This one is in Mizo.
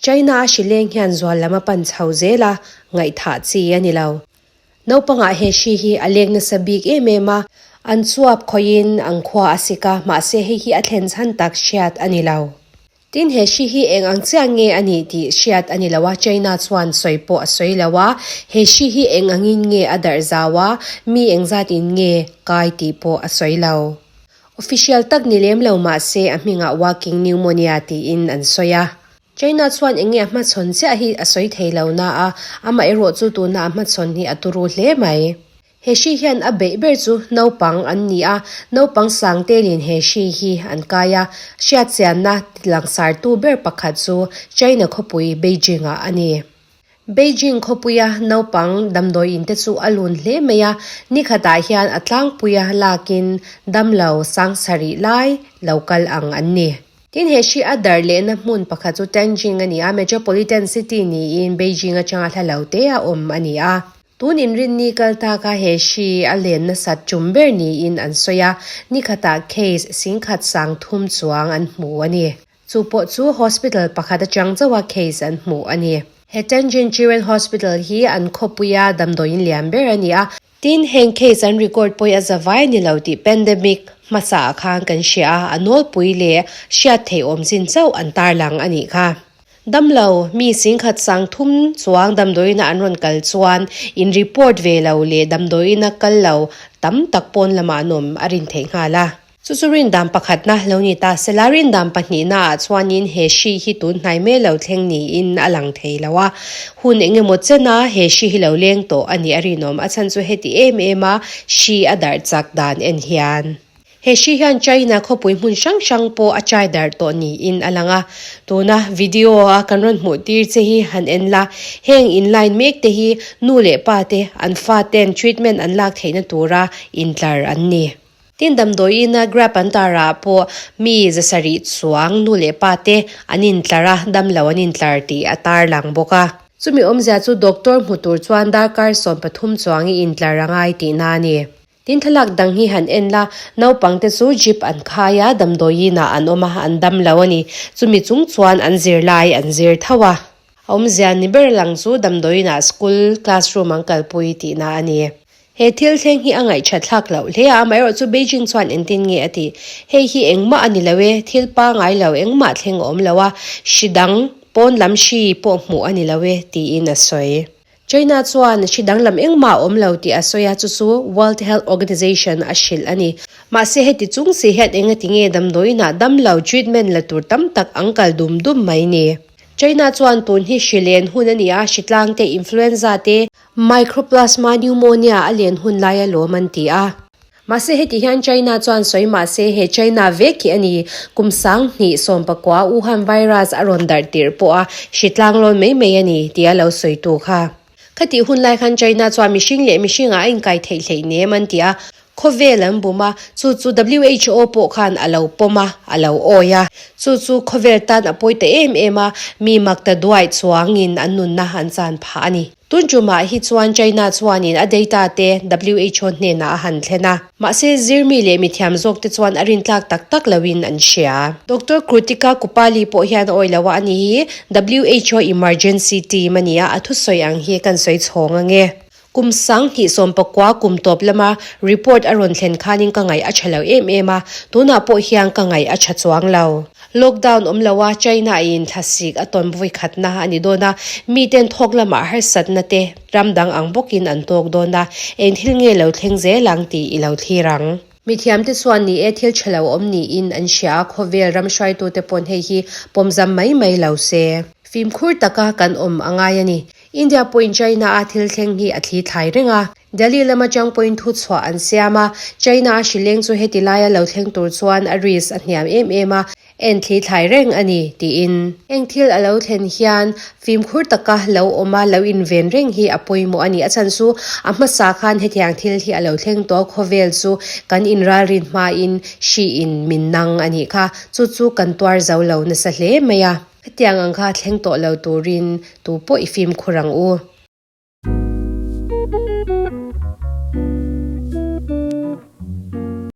China a hrileng hian zual lam a pan chho zel a, ngaihthah chi a ni lo. Naupangah he hri hi a leng nasa bik em em a, an chuap khawihin an khua a sik a, mahse hei hi a thlen chhan tak hriat a ni lo. Tin, he hri hi eng ang chiah nge a nih tih hriat a ni lo a, China chuan sawi pawh a sawi lo a, he hri hi eng angin nge a darh zau a, mi engzat in nge kai tih pawh a sawi lo. Official tak ni lem lo mah se a hmingah walking pneumonia tiin an sawi a. China chuan eng nge a hmachhawn chiah hi a sawi thei lo na a, amaherawh chu tuna a hmachhawn hi a turu hle mai. He hri hian a beih ber chu naupang an ni a, naupang sang telin he hri hi an kai a, hriatchianna langsartu ber pakhat chu China khawpui Beijing-ah a ni. Beijing khawpuia naupang damdawi in te chu a lun hle mai a, nikhatah hian a tlangpuia lakin damlo sang sarih lai lo kal ang an ni. Tin, he hri a darh lehna hmun pakhat chu Tianjin a ni a, metropolitan city niin Beijing atanga hla lo te a awm a ni a. Tun inrinni kal ta kha he hri a len nasat tum ber niin an sawi a, nikhatah case singkhat sang thum chuang an hmu a ni. Chu pawh chu hospital pakhat atang chauha case an hmuh a ni. He Tianjin Children Hospital hi an khawpuia damdawiin lian ber a ni a. Tin, heng case an record pawi a zavai ni lo tih pandemic hmasa ah khan kan hria a, a nawlpui leh hriat theih awm chin chauh an tarlang a nih kha. Damlo, mi singkhat sang thum chuang damdawiina an rawn kal chuan in report ve lo leh damdawiina kal lo tam tak pawn lamah an awm a rin theih nghal a. Chu chu rindan pakhatna lo ni ta sela, rindan pahnihna ah chuanin he hri hi tun hnai mai lo thleng niin a lang thei lo a. Hun eng emaw chena he hri hi lo leng tawh a nih a rinawm, a chhan chu heti em em a hri a darh chak dan en hian. He hri hian China khawpui hmun hrang hrang pawh a chai darh tawh niin a lang a. Tuna video a kan rawn hmuh tir che hi han en la, heng in line mek te hi nu leh pa te an fa ten treatment an lak theihna tura intlar an ni. Tin damdawiina grab an tar ah pawh mi zasarih chuang nu leh pa te an intlar a, damlo an intlar tih a tarlang bawk a. Chumi awmzia chu doctor hmu tur chuan darkar 13 chuang i intlar a ngai tihna a ni. Tin thlalak dang hi han en la, naupang te chu jeep an khai a, damdawiin ah an awm a, an dam lo a ni. Chumi chung chuan an zirlai an zir tho a. A awmzia ni ber lang chu damdawiin ah school classroom an kalpui tihna a ni. He thil thleng hi a ngaihthat thlak loh hle a, amaherawh chu Beijing chuan engtin nge a tih? Hei hi engmah a ni lo e, thil pangai lo engmah thleng a awm lo a, hri dang pawn lam hri pawh hmuh a ni lo e, tiin a sawi. China chuan hri danglam engmah a awm lo tih a sawi a, chu chu World Health Organization a hrilh a ni. Mahse heti chung si hian engati nge damdawiinah damlo treatment la tur tam tak an kal dum dum mai ni. China chuan tun hi hri len hun a ni a, hri tlang te, influenza te, microplasma pneumonia a len hun lai a lawm an ti a. Mahse heti hian China chuan sawi mahse he China vek hi a ni. Kum 2019 Wuhan virus a rawn darh tirh pawh a hri tlanglawn mai mai a ni tia lo sawitu kha. Khatih hun lai khan China chuan mihring leh mihringah a inkai theih hleih nem an ti a, khawvel an bum a, chu chu WHO pawh khan a lo pawm a, a lo awi a. Chu chu khawvel tan a pawi ta em em a, mi mak ta duai chuangin an nunna an chan phah a ni. Tun tumah hi chuan China chuanin a data te WHO hnenah a han thlen a. Mahse, zirmi leh mithiam zawk te chuan a rintlak tak tak loin an hria. Doctor Krutika Kupali pawh hian a awih lo a, ani hi WHO emergency team a ni a, a thusawi ang hi kan sawi chhawng ange. Kum 2019 kum tawp lama report a rawn thlen khanin ka ngaih a tha lo em em a, tunah pawh hian ka ngaih a tha chuang lo. Lockdown awm lo a, China in thlasik a tawn vawi khatna a ni dawn a, miten thawk lamah harsatna te ram dang ang bawkin an tawk dawn a, eng thil nge lo thleng zel ang tih i lo thlir ang. Mithiam te chuan ni e thil tha lo awm niin an hria a, khawvel ram hruaitute pawn hei hi pawmzam mai mai lo se. Fimkhur taka kan awm a ngai a ni. India pawhin China a thil thleng hi a thli thlai reng a. Delhi lama chang pawhin thu chhuah an siam a, China a hrileng chu heti laia lo thleng tur chuan a risk a hniam em em a, en thli thlai reng a ni, tiin. Eng thil a lo thlen hian fimkhur taka lo awm a, lo inven reng hi a pawimawh a ni. A chhan chu a hmasa khan hetiang thil hi a lo thleng tawh, khawvel chu kan inralrin hmain hri in min nang a nih kha, chu chu kan tuar zo lo nasa hle mai a. Hetiang ang kha thleng tawh lo turin tu pawh i fimkhur ang u.